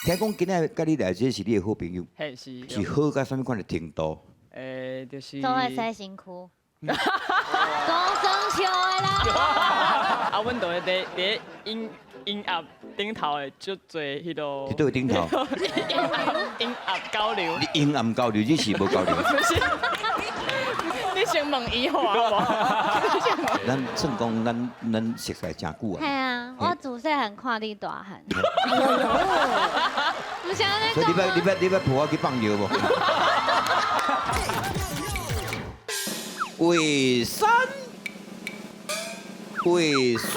聽講今仔共你來這是你的好朋友，嘿是。是好到啥物款的程度？就是。都會洗身軀。講生笑的啦。啊，阮就會佇音音樂頂頭的足濟彼囉。佇佗位頂頭？音樂交流。你陰暗交流，你是無交流。不是。你先問伊好啊無？咱算講，咱熟似誠久啊。係啊，我自細漢看你大漢。毋是按呢所以你欲抱我去放尿無？畫山畫水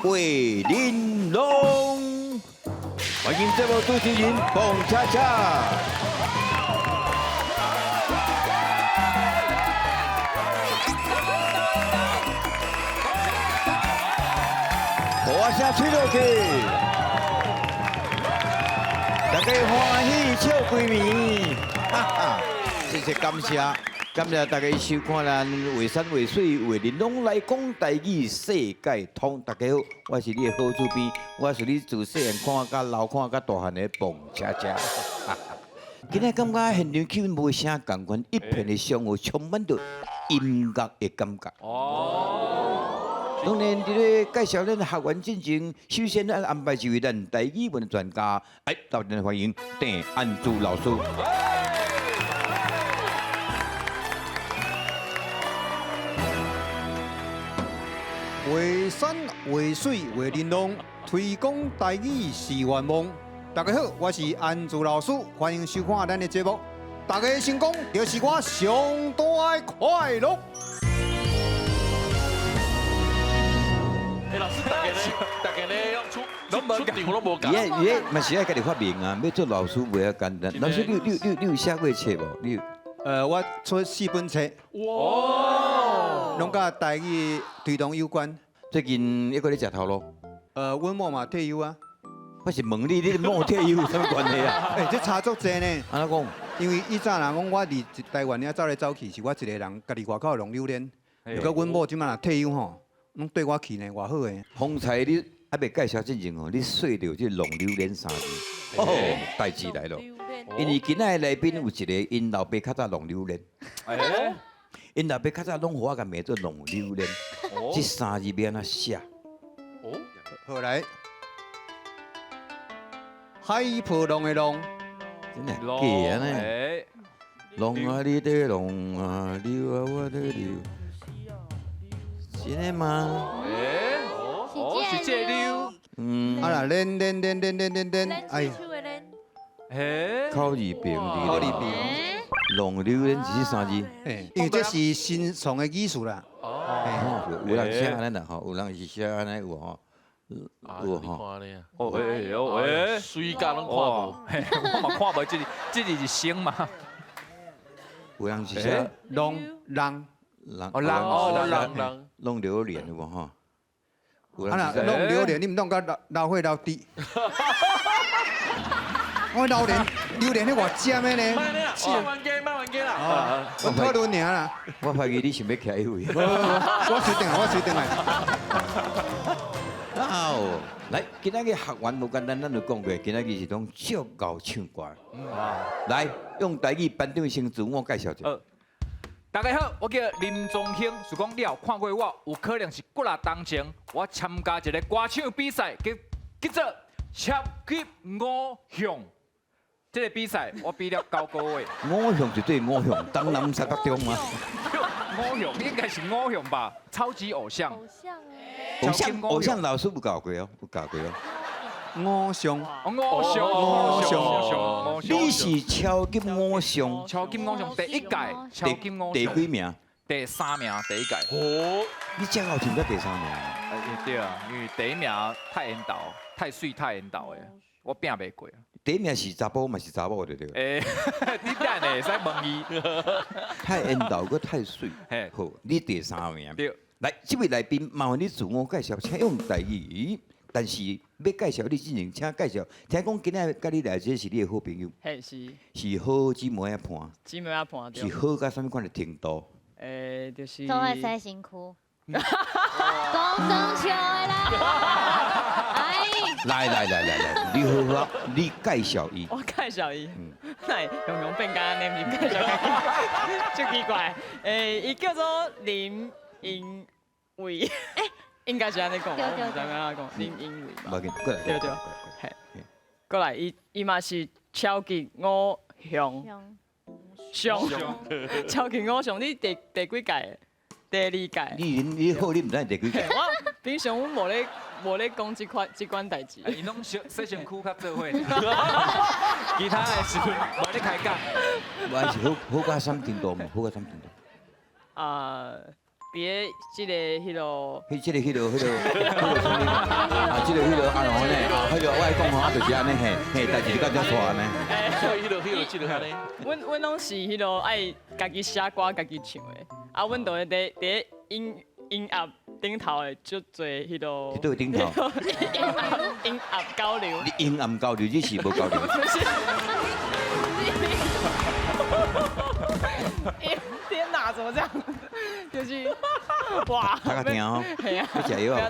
畫玲瓏，歡迎節目主持人彭恰恰。鼓仔聲吹落去，大家歡喜笑規暝，哈哈！謝謝感謝，感謝大家收看咱畫山畫水畫玲瓏來講台語世界通。大家好，我是你的好主編，我是你自細漢看甲老看甲大漢的彭恰恰。今仔感覺現場氣氛無啥仝款，一片的祥和，充滿著音樂的感覺。哦。當然，佇咧介紹咱學員進前，首先咱安排一位咱台語文專家，來，鬥陣歡迎鄭安珠老師。畫山畫水畫玲瓏，推廣台語是願望。大家好，我是安珠老師，歡迎收看咱的節目。大家的成功就是我上大的快樂。欸，老師，大家咧，出場攏無仝。伊伊嘛是愛家己發明啊，欲做老師袂遐簡單。老師，你有寫過冊無？你有？我出四本冊。哇！攏佮台語推動有關。最近猶閣咧食頭路？阮某嘛退休啊。我是問你，你某退休有啥物關係啊？欸，這差足濟呢。按怎講？因為以前人講我佇台灣遐走來走去，是我一個人，家己外口浪流連。如果阮某這擺若退休吼，攏綴我去呢，偌好的。方才你猶未介紹之前吼，你說著這浪流連三字，哦，代誌來咯。因為今仔的來賓有一個，𪜶老爸較早浪流連，𪜶老爸較早攏予我共罵做浪流連，這三字欲按怎寫？哦，好來，海波浪的浪，真的假的呢？浪啊你咧浪啊，流啊我咧流。真的嗎？哦，是這溜。嗯。啊啦，連連連連連連連，哎。嘿。口字邊，口字邊。浪流連是這三字。因為這是新創的語詞啦。哦。有人寫按呢啦吼，有人是寫按呢有吼。有吼。哦哎哦哎，水甲攏看無，我嘛看無這字，這字是聲嘛。有人是寫浪浪。浪哦浪哦浪浪弄榴蓮有無吼？啊若弄榴蓮，你毋弄甲老老火老滴。我榴蓮榴蓮彼偌尖的呢？慢玩機，慢玩機啦！我討論爾啦。我懷疑你想欲徛彼位。無無無，我隨轉來，我隨轉來。哦，來，今仔日學員無簡單，咱就講過，今仔日是講足𠢕唱歌。來，用台語班長先自我介紹者。大家好，我叫林宗興。是講你有看過我，有可能是幾若冬前，我參加一個歌唱比賽，叫做超級偶像。這個比賽我比了9個月。偶像絕對偶像，東南西北中嗎？偶像應該是偶像吧，超級偶像。偶像偶像偶像老師有教過哦，有教過哦。偶像，偶像，偶像，偶像。你是超級偶像，超級偶像第一屆，超級偶像第幾名？第三名，第一屆。哦，你這𠢕唱才第三名。對啊，因為第一名太緣投，太水太緣投的，我拼袂過。第一名是查埔嘛是查某對對？欸，你等下會使問伊。太緣投閣太水，好，你第三名。對。來，這位來賓麻煩你自我介紹，請用台語。但是欲介紹你之前，請介紹。聽講今仔共你來這是你的好朋友，嘿是。是好姊妹仔伴。姊妹仔伴對。是好到啥物款的程度？就是。都會洗身軀。講生笑的啦。哎。來來來來來，你好好，你介紹伊。我介紹伊，哪會雄雄變甲按呢，毋是介紹家己，足奇怪。伊叫做林英偉，應該是按呢講，我毋知按怎講，林英偉吧。無要緊，過來。對對，嘿，過來，伊嘛是超級偶像，上超級偶像，你第幾屆？第二屆。你好，你毋知第幾屆？我平常阮無咧講這款代誌。𪜶攏洗洗身軀較做伙，其他的時陣無咧開講。我還是好好到啥程度嘛？好到啥程度？啊，佇咧這個彼個，彼這個彼個彼個彼個啥物？啊，這個彼個啊，喏呢，啊，彼個我愛講吼，啊，就是按呢嘿，嘿，代誌你到遮煞按呢。所以彼個這個按呢。阮攏是彼個愛家己寫歌、家己唱的，啊，阮就會佇音樂頂頭的足濟彼個。佇佗位頂頭？音樂交流。你音樂交流，你是無交流。天哪，怎麼這樣？就是哇！大家聽哦，係啊，你食藥啊？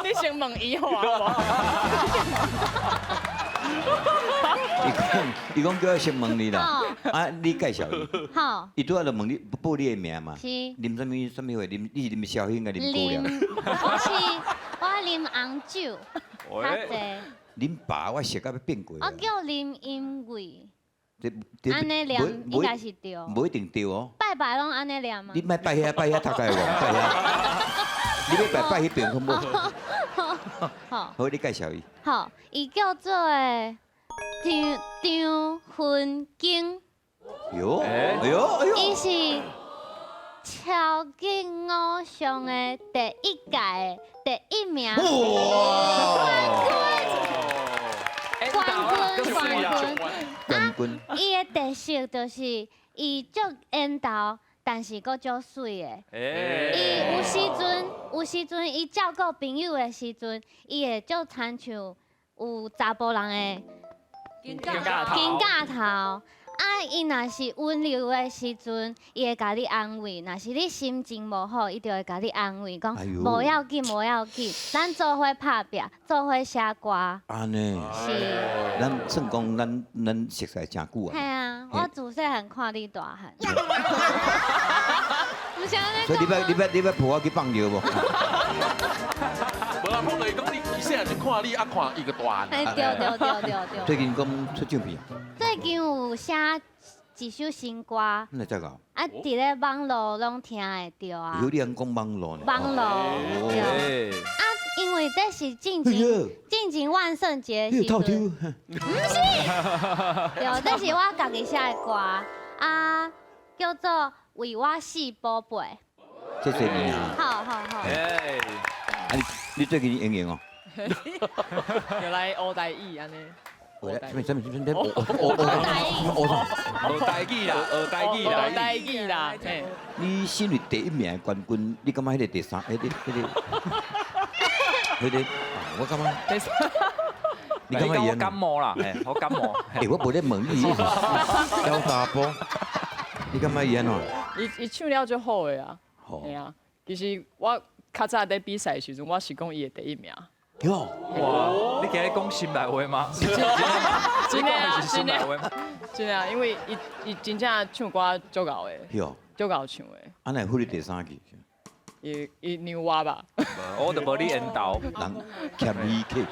你先問伊好啊？伊講叫我先問你啦，啊，你介紹伊。好。伊拄仔就問你報你的名嘛？是。啉啥物啥物貨？啉你是啉紹興啊？啉高粱？我是我啉紅酒，較濟。恁爸我熟甲欲變過。我叫林音偉。按呢念應該是對。無一定對哦。拜拜攏按呢念嗎？你莫拜遐拜遐讀開無，拜遐。你欲拜拜彼邊好無？好。好，你介紹伊。好，伊叫做張雲京。喲，哎喲，哎喲。伊是超級偶像的第一屆的第一名。哇！冠軍，冠軍，冠軍。伊的特色就是伊足緣投，但是閣足媠的。伊有時陣，伊照顧朋友的時陣，伊會足親像有查埔人的肩胛頭。啊，伊若是溫柔的時陣，伊會共你安慰；若是你心情無好，伊就會共你安慰，講無要緊，無要緊，咱做伙拍拚，做伙寫歌。按呢？是。咱算講，咱熟似誠久啊。嘿啊，我自細漢看你大漢。所以你欲抱我去放尿無？無啦，碰到伊講你伊細漢就看你，啊看伊個大漢。對對對對對。最近講出唱片。最近有寫一首新歌。那這個？啊，佇咧網路攏聽會著啊。有你通講網路呢？網路。對。啊，因為這是進前萬聖節的時陣。毋是。對，這是我家己寫的歌，啊，叫做《為我死寶貝》。謝謝你啊。好好好。啊，你最近演員哦？就來學台語按呢。什麼什麼什麼學學學台語啦，學台語啦，學台語啦。你身為第一名的冠軍，你感覺彼個第三、彼個，我感覺。第三。你感覺我感冒啦？我感冒。欸，我無咧問你，小查埔，你感覺伊按怎？伊唱了足好的啊。係啊，其實我較早佇比賽的時陣，我是講伊會第一名。喲，哇！你今日講心內話嗎？真的啊，是心內話嗎？真的啊，因為伊真正唱歌足𠢕的，足𠢕唱的。啊，哪會付你第三去？伊讓我吧。我就無你緣投。人謙虛客氣。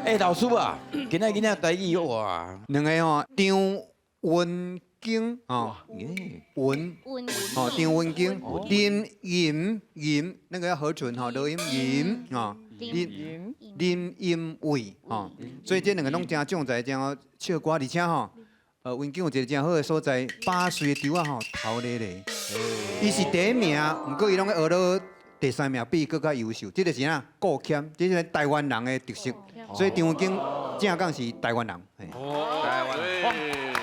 欸，老師啊，今仔囡仔台語哇，兩个吼，張文京哦，文哦，張文京，林吟吟那個要合唇哈，錄音吟啊，林吟偉哦，所以這兩個攏真將才，真好唱歌，而且吼，文京有一個真好的所在，8歲的姣仔吼，頭咧咧，伊是第一名，毋過伊攏學到第三名，比伊閣較優秀，這就是啥？顧謙，這是台灣人的特色，所以張文京正講是台灣人。台灣。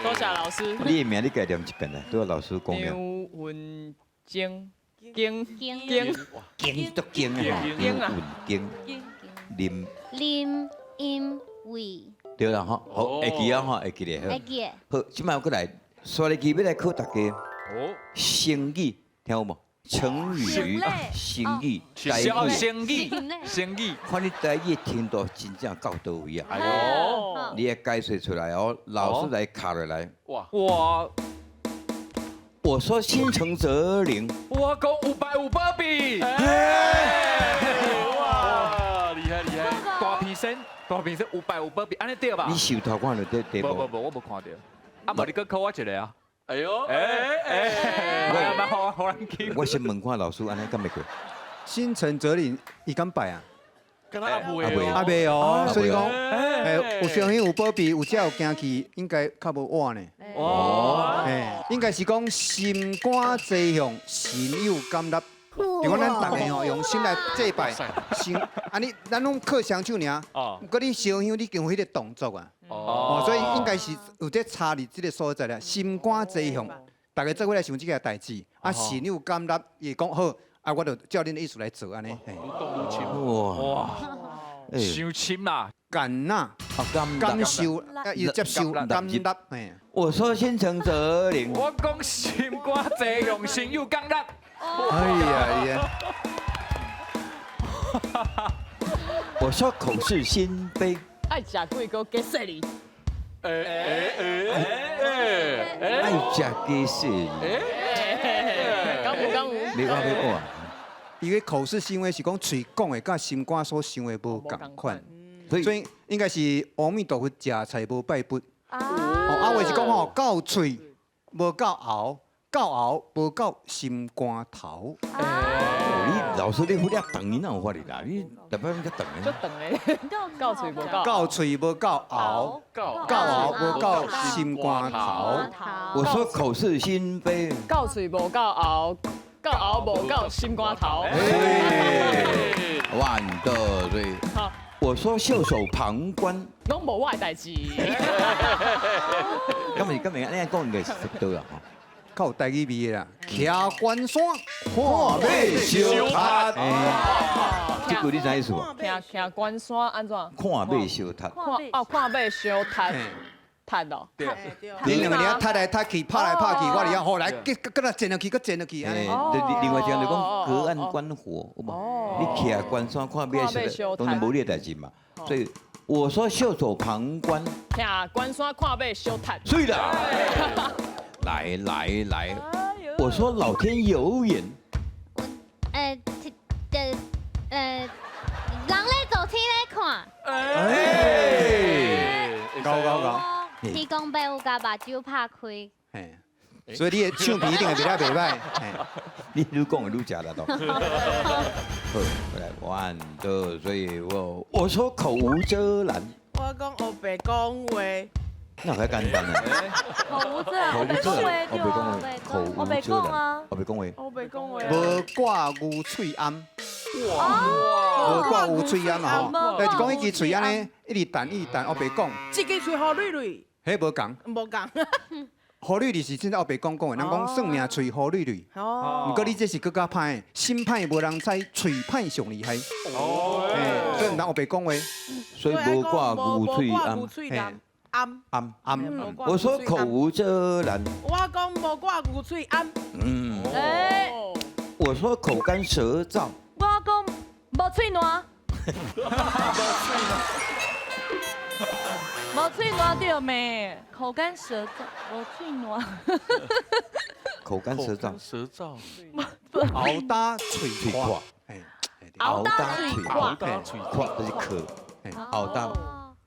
多謝老師。你的名你家念一遍來，拄仔老師講了。張文京，京京京足京啊！京啊！文京，林林音偉。對啦吼，好會記啊吼，會記咧。會記。好，這擺過來，煞落去欲來考大家。哦。成語聽有無？成語、成語、台哦，語，成語，成語，看你台語程度真正到佗位啊！哎喲，你會解釋出來哦，老師來卡落來。哇，哇，我說心誠則靈，我講有拜有保庇，哇，厲害厲害！大皮身，大皮身有拜有保庇，按呢對吧？你受頭看著這題目，無無無，我無看著。啊，無你閣考我一个啊？哎呦，哎哎，蠻好好難記。我先問看老師，按呢敢會過？心誠則靈，伊敢拜啊？敢若猶未猶未哦，所以講，哎有相信有保庇，有遮有驚去，應該較無倚呢。哦，應該是講心肝齊向，心有感納。就講咱逐个吼用心來祭拜，心按呢咱攏靠雙手爾。毋過你燒香，你經有彼個動作啊。哦，所以應該是有這差佇這个所在啦。心肝齊向，逐家做伙來想這个代誌，啊，心有感納，伊會講好，啊，我就照恁的意思來做按呢。愈講愈深。哇，傷深啦！感納，感受，伊接受感納。我說心誠則靈，我講心肝齊向，心有感納。哎呀呀！我說口是心非，愛食幾個假細膩。哎哎哎哎！愛食假細膩。敢有敢有？你講你講啊？伊个口是心非是講喙講的，佮心肝所想的無仝款，所以應該是阿彌陀佛食菜無拜佛。哦，啊話是講吼，到喙無到喉，到喉無到心肝頭。你老師你有遐長，你哪有法哩啦？你特別較長足長的，到喙無到。到喙無到喉，到喉無到心肝頭。我說口是心非，到喙無到喉，到喉無到心肝頭。萬多對。我說袖手旁觀，攏無我的代誌。今日今日按呢講應該是對啦。較有台語味的啦，徛關山看馬相踢。這句你知意思無？徛關山按怎？看馬相踢。看哦，看馬相踢，踢哦。對。恁兩个佇遐踢來踢去，拍來拍去，我佇遐好來，閣閣來戰落去，閣戰落去。按呢。另外一個就講隔岸觀火，有無？你徛關山看馬相，當然無你的代誌嘛。所以我說袖手旁觀。徛關山看馬相踢。對啦。來來來，我說老天有眼。人咧做天咧看。哎，高高高。天公伯有共目睭拍開。所以你的唱片一定會袂歹袂歹。你愈講愈食力咯。好，來 one two three four，我說口無遮攔。我講烏白講話。那較簡單啊！口無遮攔，烏白講話，口無遮攔啊！烏白講話，烏白講話。無掛牛喙罨，無掛牛喙罨嘛吼，但是講彼支喙按呢，一直彈一直彈，烏白講。這支喙好蕊蕊。彼無仝。無仝。好蕊蕊是真正烏白講講的，人講算命喙好蕊蕊。哦。毋過你這是閣較歹，心歹無人知，喙歹上厲害。哦。所以毋通烏白講話。所以無掛牛喙罨。罨罨罨，我說口無遮攔。我講無掛牛喙罨。嗯。我說口乾舌燥。我講無喙瀾。無喙瀾對咩？口乾舌燥，無喙瀾。口乾舌燥。舌燥。熬打喙渴。熬打喙渴。熬打喙渴就是渴。熬打。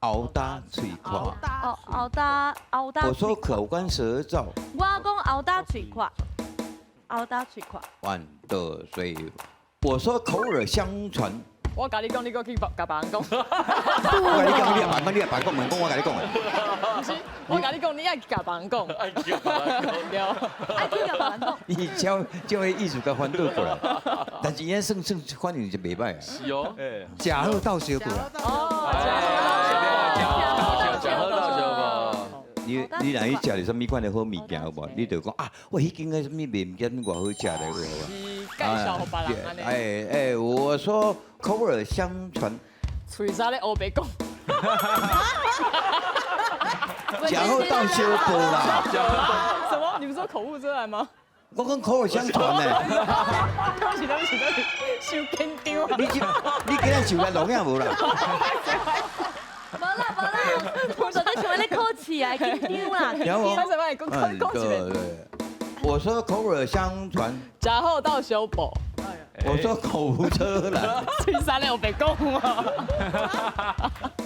熬打喙渴。哦，熬打熬打。我說口乾舌燥。我講熬打喙渴，熬打喙渴。 One two three，我說口耳相傳。我共你講，你閣去共別人講。我共你講，你也別講，你也別講，毋講我共你講的。毋是，我共你講，你愛共別人講。愛去共別人講。對。愛去共別人講。你將將彼意思共翻倒過來，但是伊算算反應就袂歹啊。是哦。食好鬥相報。哦。食好鬥相報。你若去食著啥物款的好物件有無？你就講啊，我彼間个啥物麵物件偌好食咧，有無？介紹予別人按呢。哎哎，我說口耳相傳。喙沙咧烏白講。食好鬥相報啦。什麼？你不是說口無遮攔嗎？我讲口耳相传呢。对不起对不起对不起，伤紧张啊！你这你今日受来录影无啦？无啦无啦，我在想咧考试啊，紧张啦。有无？歹势歹势，讲讲讲一遍。对。我说口耳相传，食好斗相报。我说口无遮拦。喙三咧有白讲啊。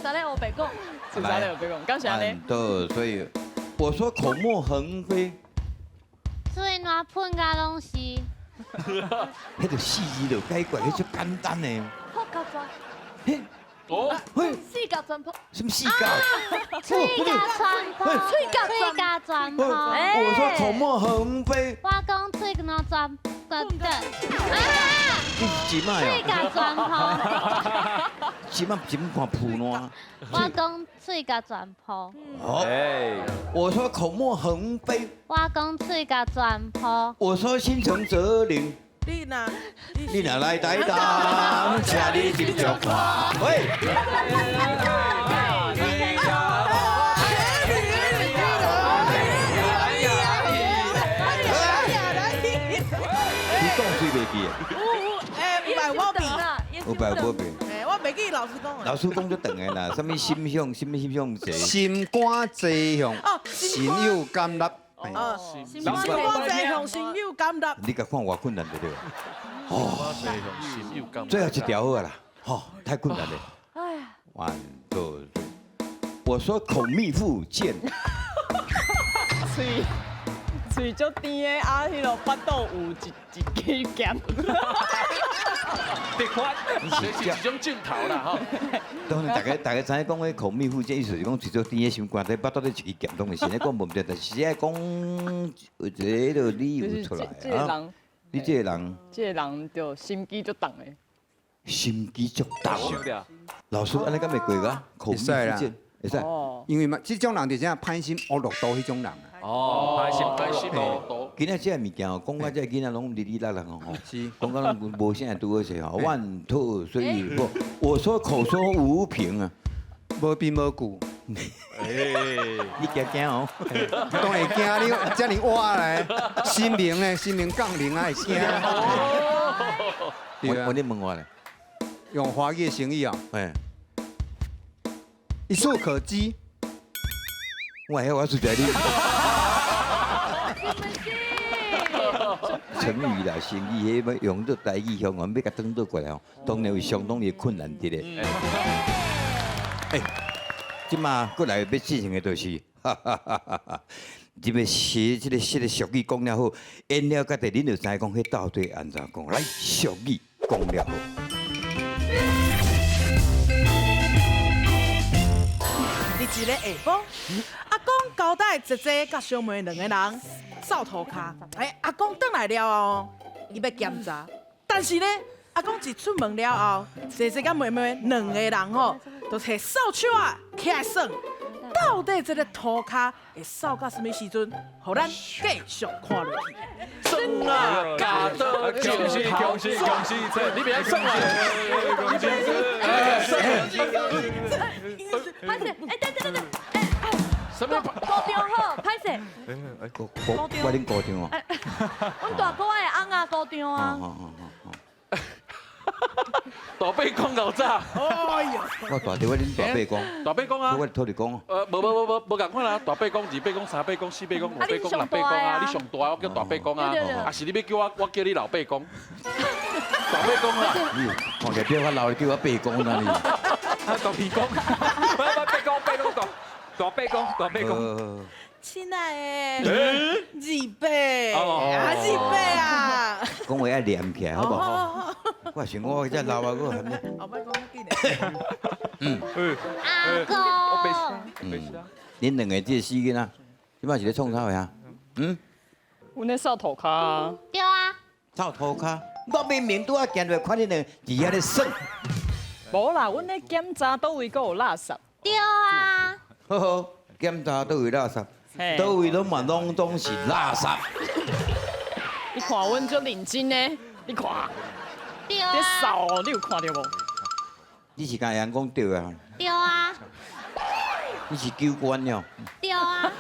三咧有白讲。喙三咧有白讲，敢是按呢？对，所以我说口沫横飞。喙澜喷甲拢是。彼个四字就解决，彼足简单的。破甲全。嘿。哦。嘿。四甲全破。什么四甲？喙甲全破。喙甲全破。我说口沫横飞。我讲喙澜全破的。啊！你是怎啊？喙甲全破。这摆怎看铺烂？我讲喙甲全破。好。我说口沫横飞。我讲喙甲全破。我说心诚则灵。你若来台东，请你斟酌看。喂。你讲水袂记啊？有，哎，唔系我比，有白我比。哎，我袂记老师讲。老师讲足长的啦，啥物心向，啥物心向济。心肝济向，心有甘纳。哦，心肝济向，心有甘纳。你共看偌困难对不对？哦，心有甘。最后一条好啦，吼，太困难了。哎呀。One two three，我说口蜜腹剑。喙喙足甜的，啊，彼个腹肚有一支剑。别看，这是一种镜头啦，吼。当然，大家知影讲，彼口蜜腹剑意思是讲，喙足甜的心肝底，腹肚底一支剑，当然是咧讲无毋对，但是爱讲有一个彼个理由出来啊。你这个人，这个人就心机足重的。心机足重。老师，按呢敢会过噶？口蜜腹剑，会使。因为嘛，这种人就是啥歹心恶毒刀彼种人。哦，歹心歹心恶毒。今仔这个物件哦，讲到这个囡仔拢哩哩啦啦哦，是，讲到拢无啥拄好势吼。万特所以不，我说口说无凭啊，无凭无据。哎，你惊惊哦？当然惊你遮尔挖来，神明呢？神明降临啊，会惊。我你问我咧，用华语的成语啊，哎，一蹴可几。我我是在你。成语啦，成语，彼要用做台语乡愿，欲共转倒过来吼，当然有相当的困难伫咧。哎，这马过来欲进行的就是，哈哈哈哈哈！这个是这个这个俗语讲了好，演了家己，恁就知影讲彼到底按怎讲。来，俗语讲了好。伫一个下晡，阿公交代姐姐佮小妹两个人扫涂跤。哎，阿公转来了后，伊欲检查，但是呢，阿公一出门了后，姐姐佮妹妹两个人吼，就提扫帚仔起来耍。到底这个涂跤会扫到啥物时阵？予咱继续看落去。算啊，加多恭喜恭喜恭喜！你别算啊！恭喜！歹势，哎，等等等等，哎，什么？高中好，歹势。高我恁高中哦。阮大哥的翁仔高中啊。大伯公够早。哎呀！我大对我恁大伯公。大伯公啊。我土地公。无无无无无仝款啊！大伯公、二伯公、三伯公、四伯公、五伯公、六伯公啊！你上大，我叫大伯公啊。啊是你欲叫我，我叫你老伯公。大伯公啊！你看起来比我老，叫我伯公啦你。大伯公，伯公伯公大大伯公大伯公。亲爱的，二伯，啊二伯啊！讲话爱连起来，好不好？我想我这老啊，我含咧。后摆讲紧的。嗯。阿公。嗯。恁两个这个死囡仔，这摆是咧创啥货啊？嗯。阮咧扫涂跤啊。对啊。扫涂跤，我明明拄仔行入来，看恁两个伫遐咧耍。无啦，阮咧检查佗位阁有垃圾。对啊。好好，检查佗位垃圾，佗位拢嘛拢总是垃圾。你看阮足认真的，你看。对啊。咧扫，你有看著无？你是共人讲对啊？对啊。你是机关了？对啊。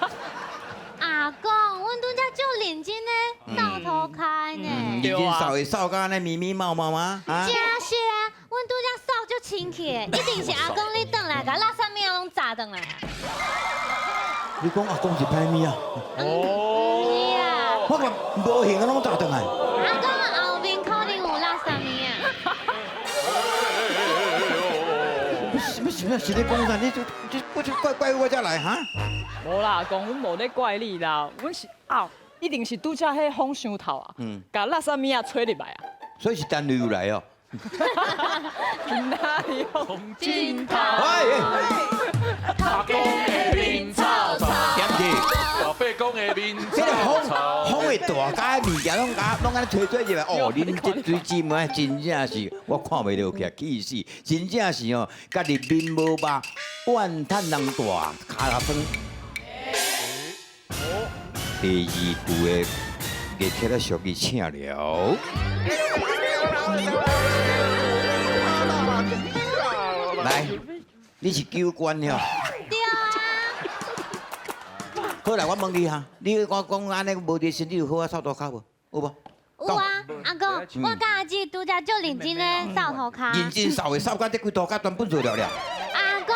阿公，阮拄才足认真的，扫涂跤呢。认真扫会扫甲按呢密密麻麻吗？啊？真是啊，阮拄才扫足清气的，一定是阿公你转来，共垃圾物仔攏炸转来。你讲阿公是歹物啊？哦，是啊。我讲无形的攏炸转来。阿公后面可能有垃圾物仔。什么什么是咧讲啥？你就就就怪怪我才来哈？无啦，阿公，阮无咧怪你啦，阮是啊，一定是拄才彼风伤透啊，共垃圾物仔吹入来啊。所以是陈雷有来哦。哪里风镜头？阿公的面臭臭，点去？大伯公的面这个风风会大，共物件拢共拢按呢吹吹入来。哦，恁这对姊妹真正是我看袂落去，气死！真正是哦，家己面无肉，怨叹人大跤酸。第二句的月起来俗语请了。来，你是九官了。对啊。好啦，我问你哈，你我讲按呢无伫身体有好啊扫涂跤无？有无？有啊，阿公，我佮阿姊拄才足认真咧扫涂跤。认真扫会扫到这规涂跤全部做了了。阿公，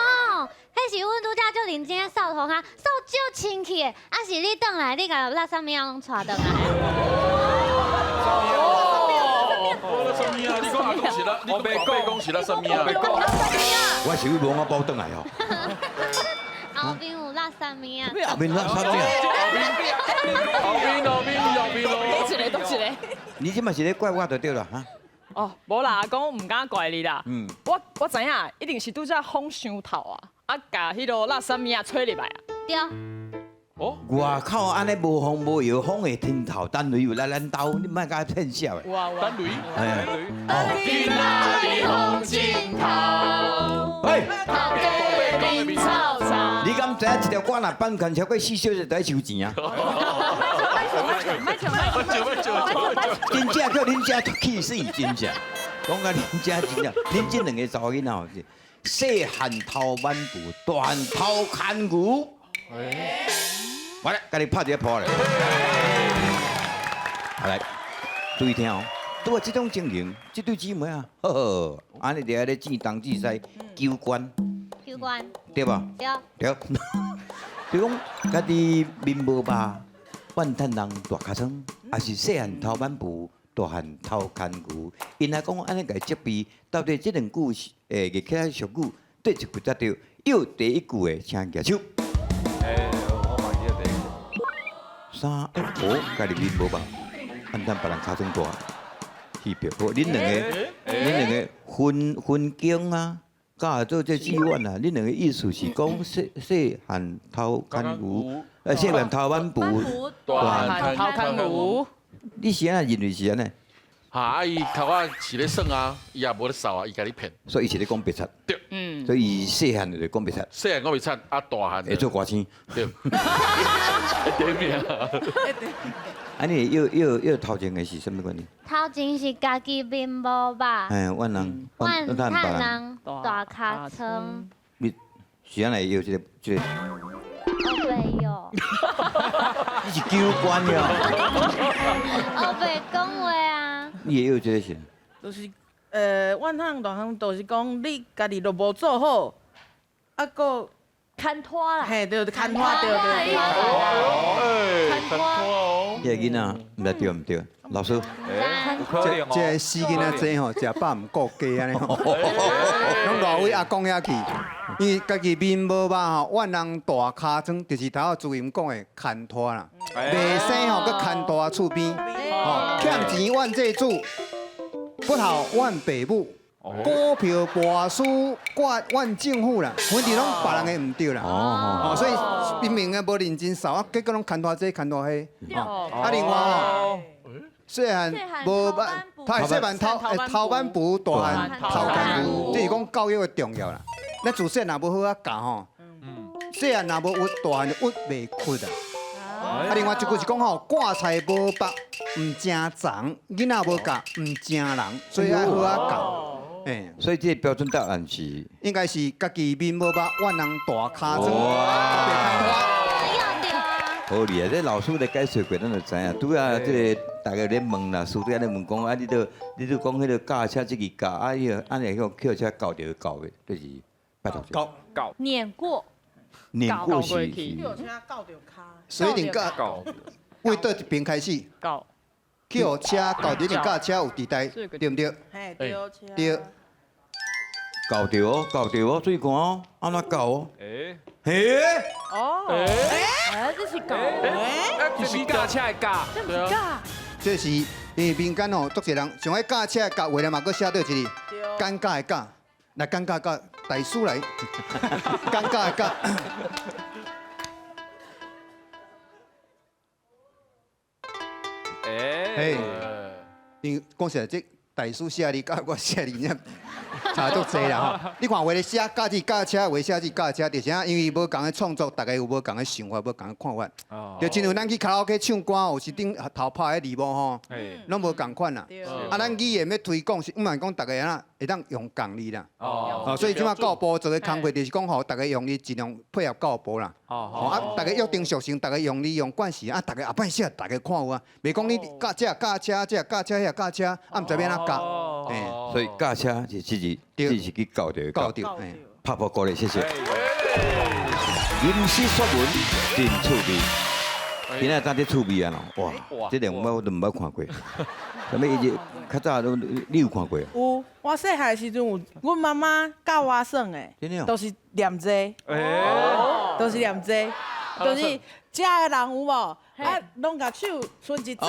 彼是阮拄才足认真咧扫涂跤，扫足清气的，啊是你转来，你共垃圾物仔攏带转来。我啥物啊？你讲阿公是啦，你讲大伯公是啦啥物啊？我是去摸我包转来哦。后面有垃圾物仔。后面垃圾物仔。后面后面后面哦。倒一个，倒一个。你这嘛是咧怪我就对了哈。哦，无啦，阿公，毋敢怪你啦。我知影，一定是拄才风伤透啊，啊，共彼个垃圾物仔吹入来啊。对。哦，外口按呢无风无雨，风会天头，等雷有来咱兜，你莫共骗笑的。等雷，哎，今仔日风真透，喂，头家的面臭臭。你敢知影一条歌若版权超过4小时就爱收钱啊？真正叫恁遮气死，真正。讲到恁遮真正，恁这两个查某囡仔吼，细汉头挽布，大汉头牵牛。我来，共你拍一个噗咧。好来，注意听哦。拄啊，这种情形，这对姊妹啊，呵呵，按呢就爱咧指东指西，求关，求关，对吧？对。对。就讲家己面无肉，怨叹人大尻川，抑是细汉头挽布，大汉头牵牛。𪜶来讲按呢共责备，到底这两句是译起来俗语，对一句才对。又第一句的，请举手。三一五，家己面无肉，怨叹别人尻川大，戏票好。恁两个，恁两个分分经啊，佮做这志愿啊，恁两个意思是讲细细汉头牵牛，细汉头挽布，大汉头牵牛。你是按怎认为是按呢？哈，伊头仔是咧耍啊，伊也无咧扫啊，伊共你骗。所以伊是咧讲白贼。对。所以伊细汉就讲白贼。细汉讲白贼，啊大汉会做歌星。对。会点名。啊，你又又又头前的是啥物关系？头前是家己面无肉。嘿，怨人怨叹人大尻川。你是按怎会用这个这个？乌白哟。你是求关哟。乌白讲话啊。你会用这个是？就是，怨叹大汉，就是讲你家己都无做好，啊，阁牵拖啦。嘿，对，牵拖，对对对。牵拖哦。这个囡仔毋知对毋对？老师，这这死囡仔这吼，食饱毋顾家按呢吼，拢赖位阿公遐去，因为家己面无肉吼，怨人大尻川，就是头仔主任讲的牵拖啦，袂生吼，阁牵大厝边，吼欠钱怨债主，不孝怨爸母，股票跋输怪怨政府啦，反正拢别人的毋对啦。哦，所以明明啊无认真扫，啊结果拢牵拖这牵拖彼。啊，另外吼。细汉无挽，他细汉头头挽布，大汉头牵牛，这是讲教育的重要啦。咱自细若无好好教吼，细汉若无学，大汉就学袂屈啊。啊，另外一句是讲吼，挂菜无缚，毋成长；囡仔无教，毋成人，所以爱好好教。哎，所以这个标准答案是，应该是家己面无肉，怨人大尻川，白牵拖。好厉害！这老师咧解说过，咱就知影。拄仔这个大家咧問啦，師弟咧問講啊，你都講彼個駕車這個駕，啊，伊個按呢向轿車搞著搞的，就是拜託。搞搞碾過，碾過是是。轎車搞著跤，所以一定駕為佗一邊開始？搞。轎車搞著一定駕車有佇台，對毋對？嘿，對車。對。搞著哦，搞著哦，注意看哦，按怎搞哦？欸。嘿。哦。欸，這是搞。這是駕車的駕。這毋是駕。這是因為民間吼，足濟人上愛駕車的駕話咧嘛，閣寫到一個尷尬的尬，來尷尬尬，大師來，尷尬的尬。欸，因為講實在，這大師寫字，佮我寫字，差足濟啦吼！你看，話咧寫駕字駕車，話寫字駕車，就是啥？因為無仝的創作，大家有無仝的想法，無仝的看法。就親像咱去卡拉 OK 唱歌，有時頂頭拍的字幕吼，攏無仝款啦。啊，咱語言欲推廣是，毋免講逐个啊會當用仝字啦。哦，所以這擺教育部做的工課就是講吼，逐家用字盡量配合教育部啦。哦，啊，逐家約定俗成，逐家用字用慣勢，啊，逐家後擺寫，逐家看有啊，袂講你駕車駕車，這駕車遐駕車，啊，毋知欲按怎駕。所以駕車是這字，這是去搞著，搞著，拍破鼓勵，謝謝。吟詩作文真趣味，今仔早這趣味啊咯，哇，這兩我都毋捌看過。啥物？伊較早都你有看過？有，我細漢時陣有，阮媽媽教我耍的，都是念這，都是念這，就是遮的人有無？啊，攏共手伸一指，佇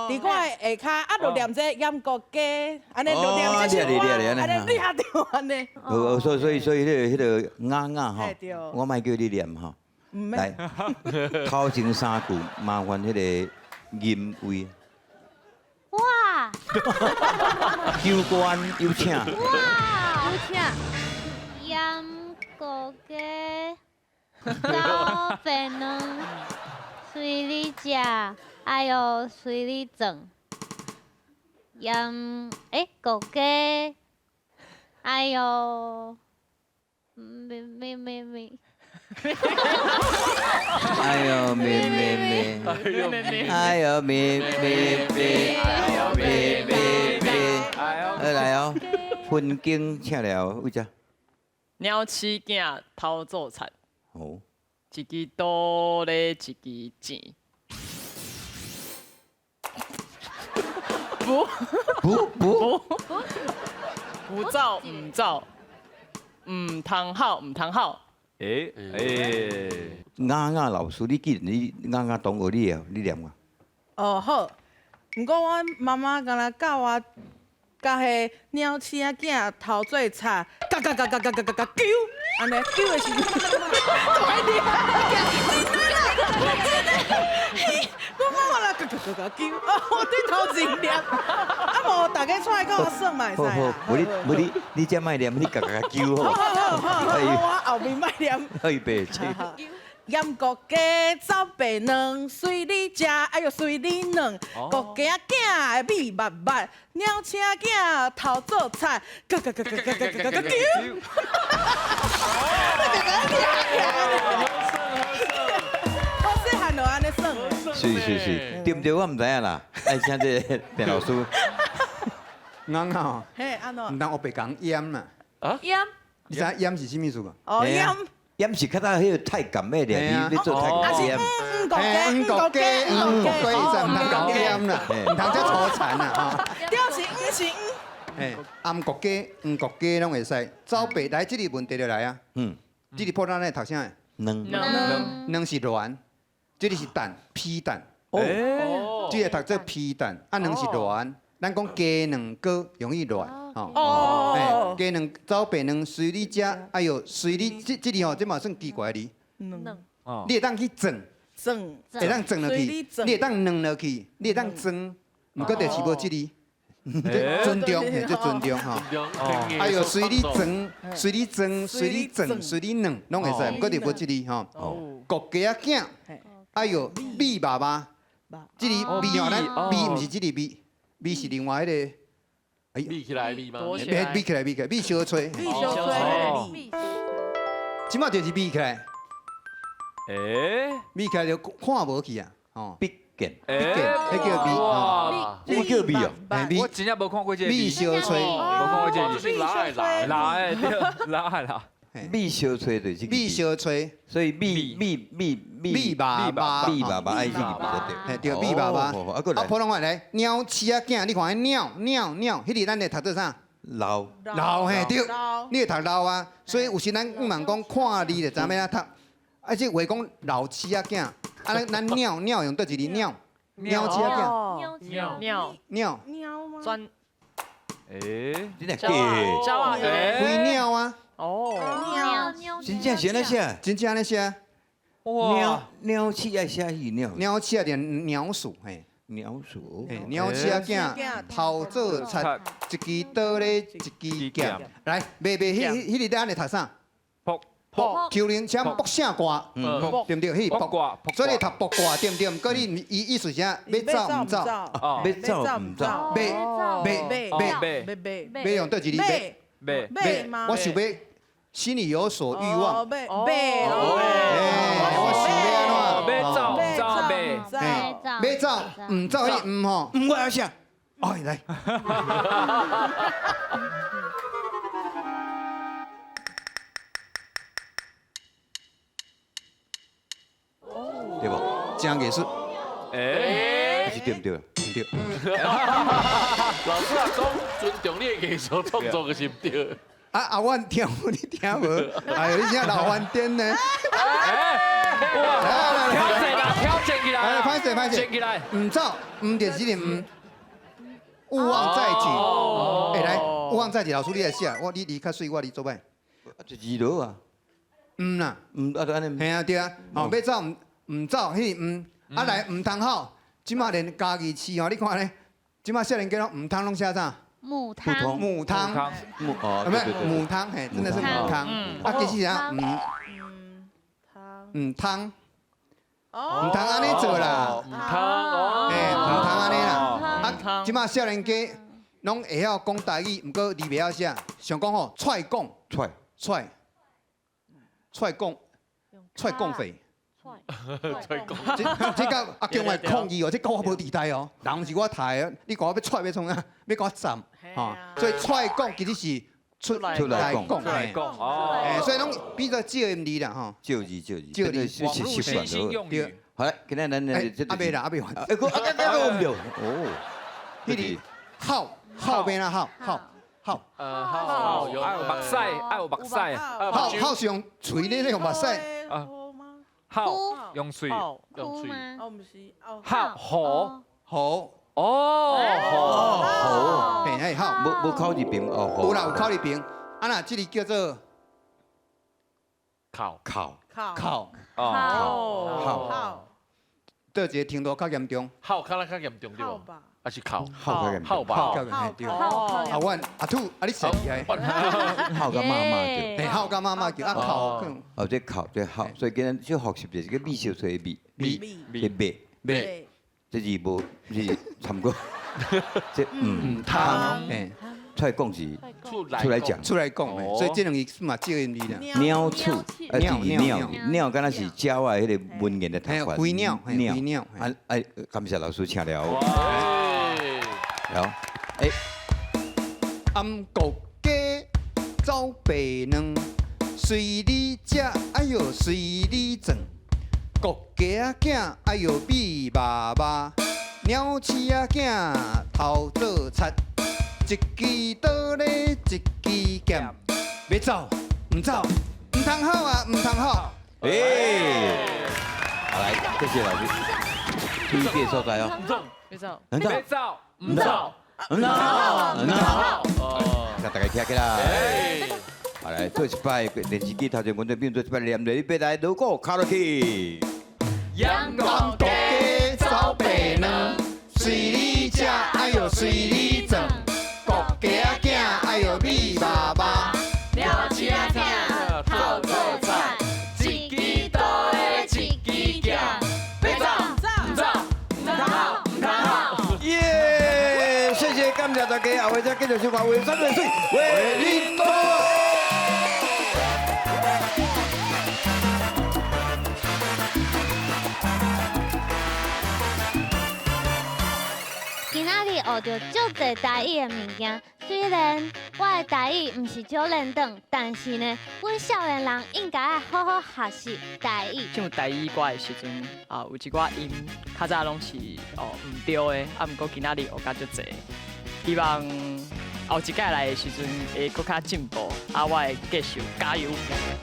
我的下跤，啊，就念這閹國雞，按呢就念這首歌，按呢掠著按呢。哦，所以彼個鴨鴨吼，我莫叫你念吼。來，頭前三句，麻煩彼個吟位。哇！求官有請。哇！有請。閹國雞，走白卵。隨你食，哎喲，隨你轉。閹欸，國雞，哎喲，咩咩咩咩。哎喲咩咩咩，哎喲咩咩咩，哎喲咩咩咩，來哦，分經請了，為啥？鳥鼠囝偷做賊。哦。一支刀咧，一支钱。不不不不走毋走，毋通好毋通好。欸欸，雅雅老師，你既然你雅雅同學，你會你念啊？哦好，毋過阮媽媽敢若教我，教彼鳥鼠仔囝偷做賊，嘎嘎嘎嘎嘎嘎嘎嘎揪，按呢揪的時陣，就愛念，真的啦，真的，阮媽媽啦，嘎嘎嘎嘎揪，哦，我對頭前念，啊無大家出來佮我耍嘛會使啦。好好，無你無你，你這莫念，你嘎嘎嘎揪好。好好好好，我後面莫念。哎，白痴。閹國雞走白卵，隨你食，哎喲隨你軟。國雞仔囝的米密密，鳥鼠仔囝頭做菜，嘎嘎嘎嘎嘎嘎嘎嘎揪。我細漢就按呢耍。是是是，對毋對？我毋知影啦。愛請這個鄭老師。啱啱。嘿，按怎？毋通烏白講閹啦。啊？閹。你知影閹是啥物意思無？哦，閹。閹是較早彼個太監的咧，你做太監閹。五國雞，五國雞，五國雞，意思毋通講閹啦，毋通遮粗殘啦吼。對，是五是五。嘿，暗國雞、黃國雞攏會使。走白來，這個問題就來啊。嗯。這個破咱咧讀啥？卵。卵。卵是卵，這個是蛋，皮蛋。哦。這個讀做皮蛋，啊卵是卵。咱講雞卵糕容易亂。哦。雞卵走白卵隨你食，哎喲，隨你這這裡吼，這嘛算奇怪的字。卵。你會當去轉。轉。會當轉落去，你會當卵落去，你會當裝，毋過就是無這字。尊重，嘿，這尊重吼。哎喲，隨你裝，隨你裝，隨你轉，隨你卵，攏會使，毋過就無這字吼。國雞仔囝，哎喲，米爸爸，這字米吼，咱米毋是這字米，米是另外彼個。米起來米嗎？米起來，米起來，米燒炊。米燒炊。米。這擺就是米起來。欸，米起來就看無去啊，吼。筆見，蜜見，彼叫味，哇！這叫味哦，味我真正無看過這個味相吹，無看過這個字，拉的拉，拉的對，拉的拉。味相吹就是味相吹，所以味味味味爸爸，味爸爸愛這個字對，嘿對，味爸爸。啊，閣來，普通話來，鳥鼠仔囝，你看彼鳥鳥鳥，彼个咱會讀做啥？老老嘿對，你會讀老啊，所以有時咱毋茫講看字就知影欲按怎讀，啊這話講老鼠仔囝，啊咱咱鳥鳥用佗一字鳥，鳥鼠仔囝，鳥鳥鳥鳥嗎？專，欸，真的假？鳥啊，飛鳥啊。哦，鳥真正是按呢寫？真正按呢寫？鳥鳥鼠愛寫是鳥，鳥鼠仔就鳥鼠嘿。鳥鼠，鳥鼠仔囝頭做賊，一支刀咧，一支劍。來，袂袂，彼彼彼个咱會讀啥？卜卜，丘陵签卜啥卦？對毋對？彼卜卦，所以你讀卜卦對毋對？毋過你伊意思是啥？欲走毋走？欲走毋走？欲欲欲欲用佗一字？欲欲欲，我想欲心裡有所欲望。欲欲，我想欲按怎？欲走毋走？欲走毋走？彼毋吼？毋我要寫。哎，來。對無？真藝術。欸，是對毋對？毋對。老師啊，講尊重你的藝術創作就是毋對。啊啊！我聽你聽無？哎呦，你這老翻顛呢！哇！挑戰啦，挑戰起來！哎，歹勢歹勢，起來！毋走，毋就是這個毋，勿忘在舉。哎，來，勿忘在舉，老師你來寫，我你你較媠，我你做歹。就字落啊。毋啦，毋啊，就按呢。嘿啊，對啊，吼，欲走毋毋走，彼個毋，啊來毋通吼，這馬連家己市吼，你看咧，這馬少年家攏毋通攏寫啥？母湯，母湯，母哦，唔係母湯，嘿，真的是母湯。啊，其實啥？毋毋湯，毋通按呢做啦。毋湯哦，嘿，毋通按呢啦。啊，這馬少年家攏會曉講台語，毋過字袂曉寫。想講吼，踹講，踹，踹，踹講，踹講費。踹講，這這甲阿強來抗議哦，這甲我無佇代哦，人毋是我刣的，你講我欲踹欲創啥？欲共我斬，吼！所以踹講其實是出出來講，出來講哦。所以攏變做借音字啦，吼。借字借字，借字，網路新興用語。好來，今日咱這阿未啦，阿未完。哎，個阿個毋對，哦，彼個好好變啦，好好好。好，愛有目屎，愛有目屎。好好是用喙咧，用目屎。啊。好用喙，用喙，哦，毋是，好好好哦，好，嘿，好，無無口字邊哦，有啦，有口字邊。啊若這个叫做哭哭哭哦，哭，佗一个程度較嚴重？哭較較嚴重對無？還是哭？哭哭吧，對。啊，阮阿兔，啊你寫起來。哭佮媽媽叫，嘿，哭佮媽媽叫，啊哭。哦，這哭這哭，所以今日小學習就是個味小吹味，味味味，這字無是參過，這毋湯，出來講是出來講，出來講，所以這兩字嘛借音字啦。鳥鼠，啊，鳥鳥，敢若是鳥仔彼個文言的讀法。飛鳥，飛鳥。啊啊，感謝老師請了。好，欸。暗國雞走白卵，隨你食，哎喲隨你轉。國雞仔囝，哎喲美媽媽，鳥鼠仔囝頭做賊。一支刀咧，一支劍，欲走毋走，毋通吼啊，毋通吼。欸，好來，謝謝老師。推薦所在哦。別走，唔走，別走，毋走，毋走，毋走。哦，大家聽起來。好來，做一擺電視機頭前觀眾朋友做一擺念咧，你別來鑼鼓敲落去。陽光雞走白卵，隨你食，哎喲隨你轉。國雞仔囝，哎喲美媽媽，鳥鼠仔囝頭做賊，一支刀咧一支劍，欲走毋走，毋通吼，毋通吼。耶！謝謝感謝大家，後尾再繼續收看《畫山畫水畫恁多》。今仔日學著足濟台語的物件，雖然我的台語毋是足輪轉，但是呢，阮少年人應該愛好好學習台語。唱台語歌的時陣，啊，有一寡音較早攏是哦毋對的，啊，毋過今仔日學甲足濟，希望後一屆來的時陣會閣較進步，啊，我會繼續加油。